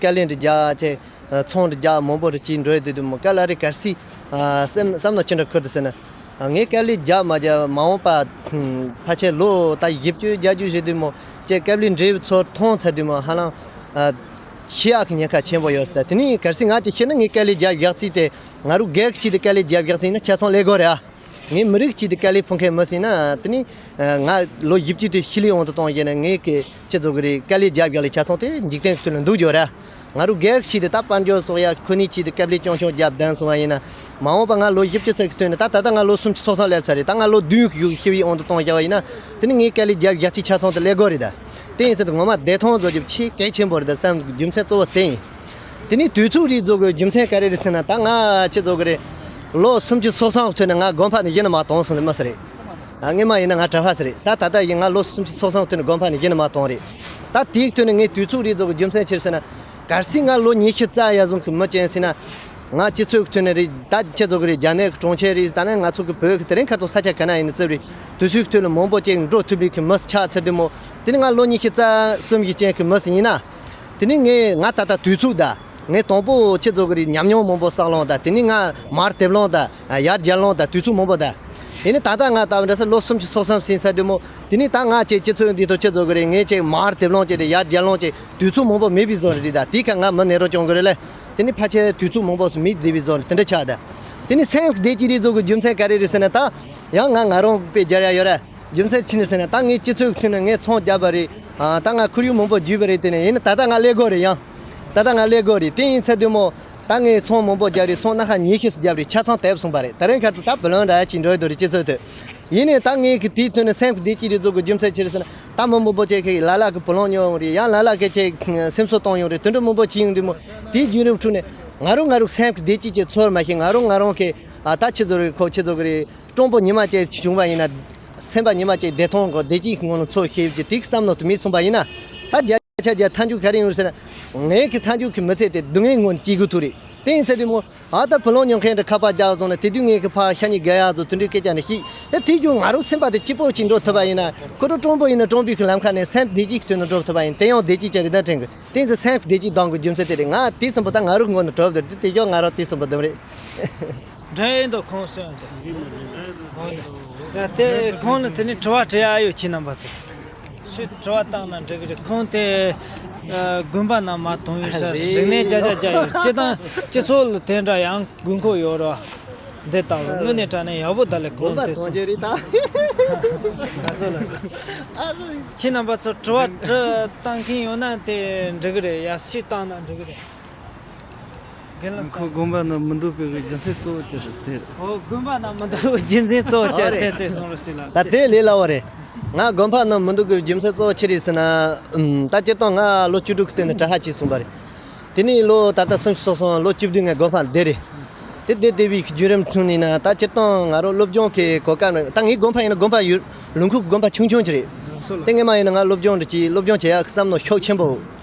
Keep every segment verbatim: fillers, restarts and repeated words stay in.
དཀའ་ལས་འདྲ་རྒྱག་ཅེས། ཚོང་འདྲ་རྒྱག་མང་པོ་འདྲ་ཅིག་འགྲོ་ཡི་འདུག་འདུག་མོ་དཀའ་ལས་རེ་གལ་སྲིད། སེམས་བསམ་ན་ཅི་འདྲ་ཁུར་འདུག་ཟེར་ན། ངས་དཀའ་ལས་རྒྱག་མ་རྒྱག་མ་འོངས་པ། ཕལ་ཆེར་ལོ་ད་བཞི་བཅུ་བརྒྱད་ཅུ་རེད་འདུག་མོ་ཅེས་དཀའ་ལས་འདྲ་བོ་ཚོར་མཐོང་ཚར་འདུག་མོ་ཧ་ལམ། ཤི་ཡག་གི་ཉེན་ཁ་ཆེན་པོ་ཡོད་ཟེར། ད་དེ་ནས་གལ་སྲིད་ང་ཅིག་ཤི་ན་ངས་དཀའ་ལས་རྒྱག་ཡག་ཚིག་དེ་ང་རུ་སྒེར་གྱི་ཆེད་དུ་དཀའ་ལས་རྒྱག་ཡག་ཚིག་ཡིན་ན་ཆ་ཚང་ཀླད་ཀོར་རེད་ཨ། ངའི་མི་རིགས་གཅིག་དེ་དཀའ་ལས་ཕོག་མཁན་མི་ཟིན་ན་དེ་ནི། ང་ལོ་བཞི་བཅུ་དེ་ཤི་ལས་འོང་དུ་གཏོང་ཡས་ན་ངས་ཀྱི་ཁྱེད་ཚོ་གི་རེད་དཀའ་ལས་རྒྱབ་རྒྱག་ལས་ཆ་ཚང་དེ་འཇིག་རྟེན་གི་ཐོག་ལ་འདུག་རྒྱུ་རེད། ང་རུ་སྒེར་གཅིག་དེ་ད་དཔལ་འབྱོར་སོགས་ཡ་ཁོ་ནི་གཅིག་དེ་དཀའ་ལས་ཅུང་ཞོ་རྒྱབ་བསྡད་སོང་བ་ཡིན་ན། མ་འོངས་པ་ང་ལོ་བཞི་བཅུ་ཚོད་ཀྱི་སྟོན་ནས་ད་ད་ལྟ་ང་ལོ་སུམ་ཅུ་སོ་གསུམ་སླེབས་ཚར་རེད། ད་ང་ལོ་བདུན་གི་ཡུག་ཤི་བའི་འོང་དུ་གཏོང་རྒྱག་བ་ཡིན་ན། དེ་ནི་ངས་དཀའ་ལས་རྒྱབ་རྒྱག་ཅིག་ཆ་ཚང་དེ་ཀླད་ཀོར་རེད་ད། དེ་ཡིན་ཚེ་ངོ་མ་བདེ་ཐང་བཟོ་རྒྱུ་ཆེས་གལ་ཆེན་པོ་རེད་ད་བསམ་རྒྱུ་མཚན་གཙོ་བོ་དེ་ཡིན། དེ་ནས་དུས་ཚོད་རིགས་བཟོ་དགོས་རྒྱུ་མཚན་ག་རེ་རེད་ཟེར་ན། ད་ང་ཁྱེད་ཚོ་གི་རེད། ལོ་སུམ་ཅུ་སོ་གསུམ་ཐོན་ནས་ང་དགོན་པ་ནས་གཞི་ནས་མར་ཐོན་སོང་ནི་མ་ཟེར་རེད། ཨ་སྔོན་མ་ཡིན་ན་ང་གྲྭ་པ་ཟེར་རེད། ད་ད་ལྟ་ཡིན་ང་ལོ་སུམ་ཅུ་སོ་གསུམ་ཐོན་ནས་དགོན་པ་ནས་གཞི་ནས་མར་ཐོན་རེད། ད་དེའི་ཐོན་ནས་ངས་དུས་ཚོད་རིགས་བཟོ་དགོས་རྒྱུ་མཚན་ཅི་རེད་ཟེར་ན། གལ་སྲིད་ང་ལོ་ཉི་ཤུ་རྩ་ཡར་སོང་གི་མི་ཅན་ཟེར་ན། ང་སྤྱི་ཚོགས་ཀྱི་ཐོན་ནས་རེད། ད་ཁྱེད་ཚོ་གི་རེད། རྒྱ་ནག་གི་གྲོང་ཁྱེར་རེད། ད་ནས་ང་ཚོ་གི་བོད་ཀྱི་དེ་རིང་ཁ་ཐོག་ས་ཆ་ག་ན་ཡིན་ནི་ཙི་རེད། དུས་ཚོད་ཀྱི་ཐོན་ནས་མང་པོ་ཅིག་འགྲོ་ཐུབ་པའི་གི་མི་ཆགས་ཚར་དུས་མོ། དེ་ནི་ང་ལོ་ཉི་ཤུ་རྩ་གསུམ་གྱི་ཅན་གྱི་མི་ཟིག་ཡིན་ན། དེ་ནི་ངས་ང་ད་ལྟ་དུས་ཚོད་ད། ངས་དང་པོ་ཁྱེད་ཚོ་གི་རིགས་ཉམས་མྱོང་མང་པོ་བསགས་ལོང་ད། དེ་ནི་ང་མར་དེབ་ལོང་ད། ཡར་རྒྱས་ལོང་ད་དུས་ཚོད་མང་པོ་ད། དེ་ནི་ད་ལྟ་ང་ད་འདྲ་ས་ལོ་སུམ་ཅུ་སོ་གསུམ་ཟིན་ཚར་དུས་མོ། དེ་ནི་ད་ང་ཅེ་སྤྱི་ཚོགས་འདི་ཐོག་ཁྱེད་ཚོ་གི་རིགས་ངས་ཅེ་མར་དེབ་ལོང་ཅེ་དེ་ཡར་རྒྱས་ལོང་ཅེ་དུས་ཚོད་མང་པོ་མེད་པའི་བཟོ་རེད་ད། དེའི་ཁ་ང་མི་ནས་རོ་ཅོང་གི་རེད་ལེ། དེ་ནི་ཕལ་ཆེར་དུས་ཚོད་མང་པོ་སུ་མེད་བསྡད་པའི་བཟོ་རེད། དེ་འདྲ་ཆགས་ད། དེ་ནི་སེམས་བདེ་སྐྱིད་རེད་བཟོ་གི་རྒྱུ་མཚན་ག་རེ་རེད་ཟེར་ན། ད་ཡང་ང་ང་རང་དཔེ་རྒྱལ་ཡ་ཡོད་ར། རྒྱུ་མཚན་ཅི་ནས་ཟེར་ན། ད་ངའི་སྤྱི་ཚོགས་ཀྱི་ཐོག་ནས་ངས་ཚོང་བརྒྱབ་པ་རེད། ཨ་ད་ང་ཁོར་ཡུག་མང་པོ་བརྒྱུད་པ་རེད། དེ་ནས་ཡིན་ན་ད་ལྟ་ང་ཀླད་ཀོར་རེད་ཡང་། ད་ལྟ་ང་ཀླད་ཀོར་རེད། དེ་ཡིན་ཚེ་དུས་མོ། ད་ངས་ཚོང་མང་པོ་བརྒྱབ་རེད། ཚོང་སྣ་ཁ་ཉི་ཤུ་ཙམ་བརྒྱབ་རེད། ཆ་ཚང་དེབ་སོང་པ་རེད། ད་རིང་ཁ་ཐུག་ད་བུ་ལོན་འདྲ་ཅིག་འགྲོ་ཡི་འདུག་རེད་སྤྱི་ཚོགས་དེ། ཡིན་ནས་ད་ངས་གི་དེའི་ཐོག་ནས་སེམས་ཀྱི་བདེ་སྐྱིད་རེད་བཟོ་གི་རྒྱུ་མཚན་ཅི་རེད་ཟེར་ན། ད་མི་མང་པོ་ཅིག་གིས་ལ་ལ་གི་བུ་ལོན་ཉོ་ཡོང་རེད། ཡང་ལ་ལ་གི་ཅིག་སེམས་གསོ་གཏོང་ཡོང་རེད། དེ་འདྲ་མང་པོ་ཅིག་ཡོང་དུས་མོ། དེའི་བརྒྱུད་རིམ་ཁྲོད་ནས་ང་རང་ང་རང་སེམས་ཀྱི་བདེ་སྐྱིད་ཅིག་ཚོར་མ་ཤེས། ང་རང་ང་རང་གི་ཨ་ད་ཁྱེད་ཚོ་རེད། ཁོ་ཁྱེད་ཚོ་གི་རེད། སྤྲང་པོ་ཉི་མ་ཅིག་བྱུང་བ་ཡིན་ན། སེམས་པ་ཉི་མ་ཅིག་བདེ་ཐང་གི་བདེ་སྐྱིད་ཀྱི་ངང་ནས་འཚོ་ཤེས་ཀྱི་དེ་གི་བསམ་བློ་དེ་མེད་སོང་པ་ཡིན་ན། ད་བརྒྱ་ཆ་བརྒྱ་མཐའ་མཇུག་ག་རེ་ཡོང་རེད་ཟེར་ན། ངའི་གི་མཐའ་མཇུག་གི་མི་ཚེ་དེ་སྡུག་བསྔལ་ངང་ནས་སྐྱེལ་དགོས་ཐུག་རེད། དེ་ཡིན་ཚེ་དུས་མོ། ཨ་ད་བུ་ལོན་ཉོ་མཁན་འདྲ་ཁ་པར་རྒྱག་སོང་ན་དེ་དུས་ངས་གི་ཕ་ཤ་ཉེ་རྒྱ་ཡག་ཚོ་དེ་འདྲའི་སྐད་ཆ་འདྲ་ཤིག་དེ་དེ་རྒྱུ་ང་རང་སེམས་པ་དེ་སྐྱིད་པོ་ཅིག་འགྲོ་ཐུབ་པ་ཡིན་ན། ཁོ་རང་སྤྲང་པོ་ཡིན་ན་སྤྲང་པོའི་གི་ལམ་ཁ་ནས་སེམས་བདེ་སྐྱིད་ཀྱི་དོན་དུ་འགྲོ་ཐུབ་པ་ཡིན། དེ་ཡང་བདེ་སྐྱིད་ཅིག་རེད་ད་དྲན་གི། དེ་ཡིན་ཚེ་སེམས་བདེ་སྐྱིད་གཏོང་དགོས་རྒྱུ་མཚན་དེ་རེད། ང་དེ་གསུམ་པོ་ད་ང་རང་ངོ་ནས་གྲོལ་འདུག་དེ་དེ་ཡང་ང་རང་དེ་གསུམ་པོ་འདུམ་རེད། འདྲ་ཡིན་དོ་ཁོང་གསོན་དོ། ཡ་དེ་ཁོང་ལ་དེ་ནས་དྲི་བ་དྲི་ཡ་ཡོད་ཁྱེད་རྣམ་པ་ཚོ། ཁྱོད་དྲི་བ་བཏང་ན་འགྲིག་གི་རེད། ཁོང་དེ་ཨ་དགོན་པ་ནང་མར་ཐོན་ཡོད་ས་རིག་གནས་བརྒྱ་ཆ་བརྒྱ་ཡོད། སྤྱི་བཏང་སྤྱི་ཚོགས་ལ་དེ་འདྲ་ཡང་དགོས་མཁོ་ཡོད་རེད་བ། འདི་ལྟ་བུ་དངོས་གནས་དྲང་གནས་ཡག་པོ་ད་ལས་ཁོང་དེ་སོང་། ལགས་སོ་ལགས་སོ། ཁྱེད་རྣམ་པ་ཚོ་དྲི་བ་དྲི་བཏང་མཁན་ཡོད་ན་དེ་འགྲིག་གི་རེད། ཡ་ཤི་བཏང་ན་འགྲིག་གི་རེད། རྒན་ལགས། ཁོ་དགོན་པ་ནང་མི་འདུག་པའི་རྒྱུ་མཚན་གཙོ་བོ་ཅི་རེད་དེ། ཨོ་དགོན་པ་ནང་མི་འདུག་རྒྱུ་མཚན་གཙོ་བོ་ཅི་རེད་དེ་གསུང་རོགས་ཞུ་ལགས། ད་དེ་ལས་སླ་བོ་རེད། ང་དགོན་པ་ནང་མི་འདུག་གི་རྒྱུ་མཚན་གཙོ་བོ་ཅི་རེད་ཟེར་ན། ཨུམ། ད་སྤྱིར་བཏང་ང་ལོ་བཅུ་དྲུག་གི་སྟེང་ནས་གྲྭ་ཤག་ཅིག་སོང་པ་རེད། དེ་ནས་ལོ་ད་ལྟ་སུམ་ཅུ་སོ་གསུམ་ལོ་བཅུ་བདུན་ང་དགོན་པར་བསྡད་རེད། དེ་བསྡད་བསྡད་པའི་བརྒྱུད་རིམ་ཐུག་ནས་ན་ད་སྤྱིར་བཏང་ང་རང་སློབ་སྦྱོང་གི་གོ་སྐབས་ནི་ད་ངའི་དགོན་པ་ཡིན་ན་དགོན་པ་ཡུལ་ལུང་ཁུག་དགོན་པ་ཆུང་ཆུང་ཅིག་རེད། དེ་སྔོན་མ་ཡིན་ན་ང་སློབ་སྦྱོང་འདྲ་ཅིག་སློབ་སྦྱོང་བྱེད་ཡག་གི་བསམ་བློ་ཤུགས་ཆེན་པོ།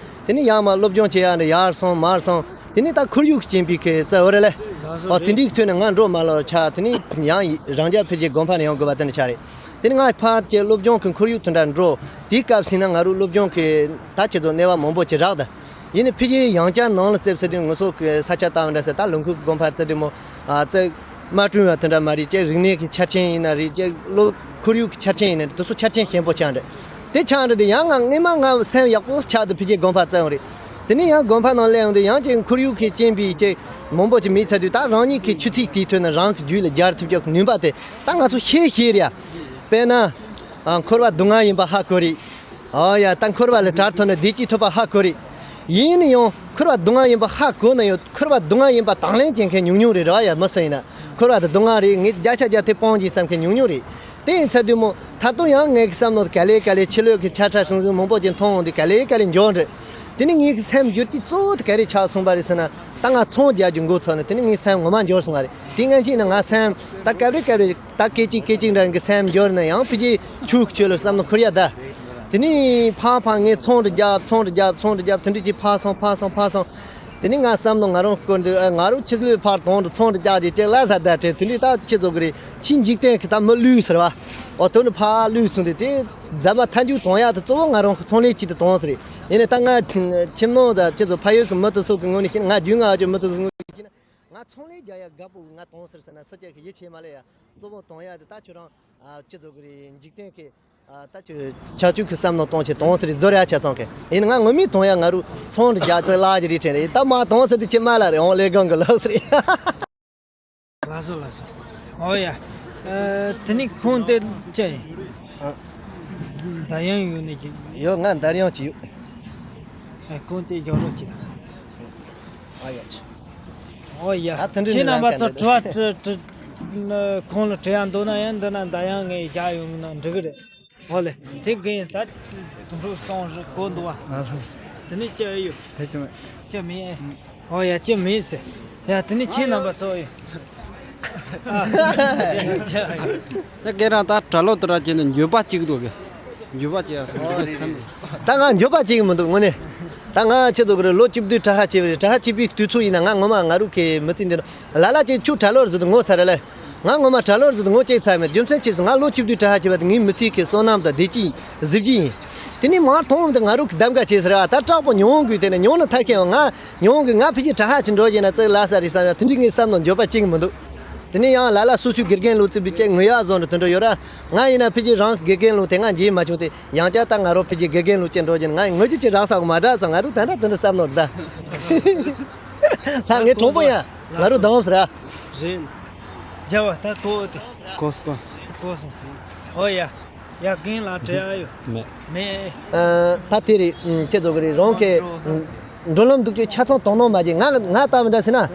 དེ་ནས་ཡར་མར་སློབ་སྦྱོང་བྱེད་ཡག་འདྲ་ཡར་སོང་མར་སོང་། དེ་ནས་ད་ཁོར་ཡུག་གི་རྐྱེན་པས་གི་རྩ་བོ་རེད་ལེ། ཨོ་དེ་འདྲའི་ཐོག་ནས་ང་འགྲོ་མ་ལོ་ཆགས། དེ་ནས་ཡང་རང་རྒྱལ་ཕལ་ཆེར་དགོན་པ་ནས་ཡོང་དགོས་པ་དེ་འདྲ་ཆགས་རེད། དེ་ནས་ང་ཕར་གྱི་སློབ་སྦྱོང་གི་ཁོར་ཡུག་དེ་འདྲ་འགྲོ། དེའི་སྐབས་ཟིན་ན་ང་རུ་སློབ་སྦྱོང་གི་ད་ཁྱེད་ཚོ་གནས་བབ་མང་པོ་ཅིག་རག་ད། ཡིན་ནའི་ཕལ་ཆེར་ཡང་བསྐྱར་ནང་ལ་བཙལ་ཚེ་དུས་ང་ཚོ་གི་ས་ཆ་ལྟ་བ་འདྲ་ཟེར་ད་ལུང་ཁུག་དགོན་པར་བཙལ་དུས་མོ། ཨ་ཙེ། མ་བསྐྲུན་བ་དེ་འདྲ་མ་རེད་ཅེས། རིག་གནས་ཀྱི་ཆ་རྐྱེན་ཡིན་ན་རེད་ཅེས། བློ་ཁོར་ཡུག་གི་ཆ་རྐྱེན་ཡིན་ན་རེད། དེ་ཚོ་ཆ་རྐྱེན་ཞན་པོ་ཆགས་འདྲ། དེ་ཆགས་འདྲ་དེ་ཡང་ང་སྔས་མ་ང་སེམས་ཡག་པོ་ཆགས་དུ་ཕལ་ཆེར་དགོན་པ་བཙལ་ཡོང་རེད། དེ་ནས་ཡང་དགོན་པ་ནང་སླེབས་ཡོང་དུས་ཡང་ཅིག་ཁོར་ཡུག་གི་རྐྱེན་པས་ཅིག་མང་པོ་ཅིག་མེད་ཚར་དུས་ད་རང་ཉིད་ཀྱི་ཆུ་ཚད་དེའི་ཐོག་ནས་རང་གི་རྒྱུད་ལ་སྦྱར་ཐུབ་རྒྱུ་གི་ནུས་པ་དེ་ད་ང་ཚོ་ཤེས་ཤེས་རེད་ཡ། དཔེར་ན། ཨ་འཁོར་བ་སྡུག་བསྔལ་ཡིན་པ་ཧ་གོ་རེད། ཨོ་ཡ་ད་འཁོར་བ་ལས་བྲལ་ཐུབ་ན་བདེ་སྐྱིད་ཐོབ་པ་ཧ་གོ་རེད། ཡིན་ན་ཡང་འཁོར་བ་སྡུག་བསྔལ་ཡིན་པ་ཧ་གོ་ན་ཡང་འཁོར་བ་སྡུག་བསྔལ་ཡིན་པ་དང་ལེན་བྱེད་མཁན་ཉུང་ཉུང་རེད་ར་ཡ། མི་སུ་ཡིན་ན་འཁོར་བ་དེ་སྡུག་བསྔལ་རེད། ངས་བརྒྱ་ཆ་བརྒྱ་དེ་སྤོང་གི་བསམ་མཁན་ཉུང་ཉུང་རེད། དེ་ཡིན་ཚར་དུས་མོ་ད་དུང་ཡང་ངའི་བསམ་བློ་དེ་ག་ལེ་ག་ལེ་ཕྱི་ལོགས་ཀྱི་ཆ་ཚང་ཟིང་ཟིང་མང་པོ་ཅིག་མཐོང་འོང་དུས་ག་ལེ་ག་ལེ་འབྱོར་འདྲ། དེ་ནི་ངའི་གི་སེམས་འགྱུར་གྱི་གཙོ་བོ་དེ་ག་རེ་ཆགས་སོང་པ་རེད་ཟེར་ན། ད་ང་ཚོང་རྒྱག་རྒྱུ་འགོ་ཚུགས་ནས་དེ་ནི་ངའི་སེམས་ངོ་མ་འབྱོར་སོང་བ་རེད། དེ་སྔ་ཕྱི་ནས་ང་སེམས་ད་སྐབས་རེ་སྐབས་རེ་ད་སྐད་ཅིག་སྐད་ཅིག་འདྲ་གི་སེམས་འབྱོར་ན་ཡང་ཕལ་ཆེར་ཆོས་ཀྱི་ཆོས་ལ་བསམ་བློ་འཁོར་ཡ་ད། དེ་ནི་ཕར་ཕར་ངས་ཚོང་འདྲ་རྒྱབ་ཚོང་འདྲ་རྒྱབ་ཚོང་འདྲ་རྒྱབ་དེ་འདྲ་ཅིག་ཕར་སོང་ཕར་སོང་ཕར་སོང་། དེ་ནས་ང་བསམ་ནོ་ང་རང་སྐོར་འདི་ཨ་ང་རང་ཕྱི་ལུས་ཕར་དོང་དུ་ཚོང་དུ་རྒྱག་རྗེས་ཅིག་ལ་ས་བསྡད་དྲན་དེ་འདྲའི་ད་ཁྱེད་ཚོ་གི་རེད་ཕྱིའི་འཇིག་རྟེན་གི་ད་མི་ལུས་ཟེར་བ། ཨོ་དོ་ནི་ཕར་ལུས་སོང་དེ་དེ་རྫ་མ་ཐལ་འགྱུར་དོང་ཡག་དེ་གཙོ་བོ་ང་རང་གི་ཚོང་ལས་ཅིག་ཏུ་དོང་ཟེར་རེད། ཡིན་ནའི་ད་ང་ཁྱིམ་ནང་ད་ཁྱེད་ཚོ་ཕ་ཡུལ་གི་མི་དེ་ཚོ་གི་ངོས་ནས་ཁྱེད་ང་རྒྱུས་ང་ཨ་ཅོ་མི་དེ་ཚོ་ངོས་ནས་ཁྱེད་ང་ཚོང་ལས་རྒྱག་ཡ་དགའ་པོ་ང་དོང་ཟེར་ཟེར་ན་སུ་ཅག་གི་ཡིད་ཆེས་མ་ལས་ཡ་གཙོ་བོ་དོང་ཡག་དེ་ད་ཁྱོད་རང་ཨ་ཁྱེད་ཚོ་གི་རེད་འཇིག་རྟེན་གི་ཨ་ད་ཁྱོད་ཆག་ཆུ་གི་བསམ་ནོ་གཏོང་ཆེ་གཏོང་ཟེར་རེད་རྫོར་ཡ་ཆ་ཚང་གི་ཡིན་ང་ངོ་མི་གཏོང་ཡ་ང་རུ་ཚོང་རྒྱ་ཚ་ལ་ཅི་རི་ཕྲན་རེད་ད་མ་གཏོང་ཟེར་དུ་ཆེ་མ་ལ་རེད་འོང་ལས་གང་གི་ལགས་རེད། ལགས་སོ་ལགས་སོ། ཨོ་ཡ། ཨ་དེ་ནི་ཁོང་དེ་ཅི་ཡིན། ཨ་འདར་ཡང་ཡོད་ནི་ཅི། ཡོད་ང་འདར་ཡང་ཅི་ཡོད། ཨ་ཁོང་དེ་ཡོད་རོགས་ཅི། ཨ་ཡ་ཅི། ཨོ་ཡ། ཨ་དེ་འདྲ་ཁྱེད་ནི་རྣམ་པ་ལམ་ཚོ་ཁ་འདྲ་དྲི་བ་དྲི་དྲི་ཁོང་ལ་དྲི་ཡ་འདུག་ན་ཡང་འདི་ན་འདར་ཡང་ངས་རྒྱག་ཡོང་ན་འགྲིག་གི་རེད། ཨོ་ལེ། དེ་གིན་ད་དུང་འགྲོ་གཏོང་རེ་གོ་འདུག་བ། ལགས་སོ། དེ་ནས་ཅི་ཡོད། དེ་ཅི་མེད། ཅི་མེད། ཨོ་ཡ་ཅི་མེད་ཟེར། ཡ་དེ་ནས་ཁྱེད་རྣམ་པ་ཚོ་ཡོད། ད་ཁྱེད་རང་ད་གྲྭ་ལོག་དུ་ར་ཅན་འགྱོད་པ་གཅིག་འདུག་གི། འགྱོད་པ་ཅི་ཡ་སེམས་འདུག་གི་སེམས། ད་ང་འགྱོད་པ་གཅིག་མི་འདུག་དངོས་གནས། ད་ང་ཁྱེད་ཚོ་གི་རེ་ལོ་བཅུ་བདུན་གྲྭ་ཤག་བྱས་པ་རེད་གྲྭ་ཤག་བྱས་པའི་དུས་ཚོད་ཡིན་ན་ང་ངོ་མ་ང་རུ་ཁེ་མི་ཚིག་འདི་ནོ། ལ་ལ་ཅིག་ཁྱོད་གྲྭ་ལོག་རེད་ཟེར་དུ་ངོ་ཚ་རེད་ལེ། ང་ངོ་མ་གྲྭ་ལོག་རེད་ཟེར་དུ་ངོ་ཅིག་ཚ་མེད་རྒྱུ་མཚན་ཆེ་སུ་ང་ལོ་བཅུ་བདུན་གྲྭ་ཤག་བྱས་པ་དེ་ངའི་མི་ཚིག་གི་བསོད་ནམས་དང་བདེ་སྐྱིད་གཟི་བརྗིད་ཡིན། དེ་ནས་མར་མཐོང་འོང་དུ་ང་རུ་གི་གདམ་ག་བྱས་ཟེར་བ་ད་སྐྲག་པོ་མྱོང་དགོས་དེ་ནས་མྱོང་ན་ཐབས་ཤེས་ང་མྱོང་གི་ང་ཕི་ཅི་གྲྭ་ཤག་ཅིག་འགྲོ་བྱས་ན་ཙིག་ལ་ས་རེད་བསམ་ཡ་དེ་འདྲི་ངའི་བསམ་ནང་འགྱོད་པ་གཅིག་མི་འདུག་དེ་ནས་ཡང་ལ་ལ་སོ་སོའི་དགེ་རྒན་ལོ་རྩིབ་དུ་བཅད་ངོ་ཡག་བཟོ་འདྲ་དེ་འདྲ་ཡོད་ར། ང་ཡིན་ན་ཕི་ཅི་རང་གི་དགེ་རྒན་ལོ་དེ་ང་འཇིགས་མ་བྱུང་སྟེ་ཡང་བསྐྱར་ད་ང་རོ་ཕི་ཅི་དགེ་རྒན་ལོ་བཅད་འགྲོ་གྱིན་ང་ངོ་ཅི་ཅི་རག་ས་གི་མ་རག་ས་ང་རོ་ད་འདྲ་དེ་འདྲ་བསམ་ནོར་ད། ལྷ་ངའི་གྲོང་པོ་ཡང་ང་རོ་དང་ཟེར་ར། རེད། རྒྱ་བ་ད་གོ་དེ། གོ་སོང་། གོ་སོང་ཟེར། ཨོ་ཡ། ཡ་རྒན་ལ་དྲི་ཡ་ཡོད། མེད། མེད། ཨ་ད་དེ་རེད་ཁྱེད་ཚོ་གི་རེད་རང་གི་འགྲོ་ལམ་འདུག་ཅུ་ཆ་ཚང་དོང་ནང་མ་བྱེད་ང་ང་ལྟ་བུ་འདྲ་ཟེར་ན།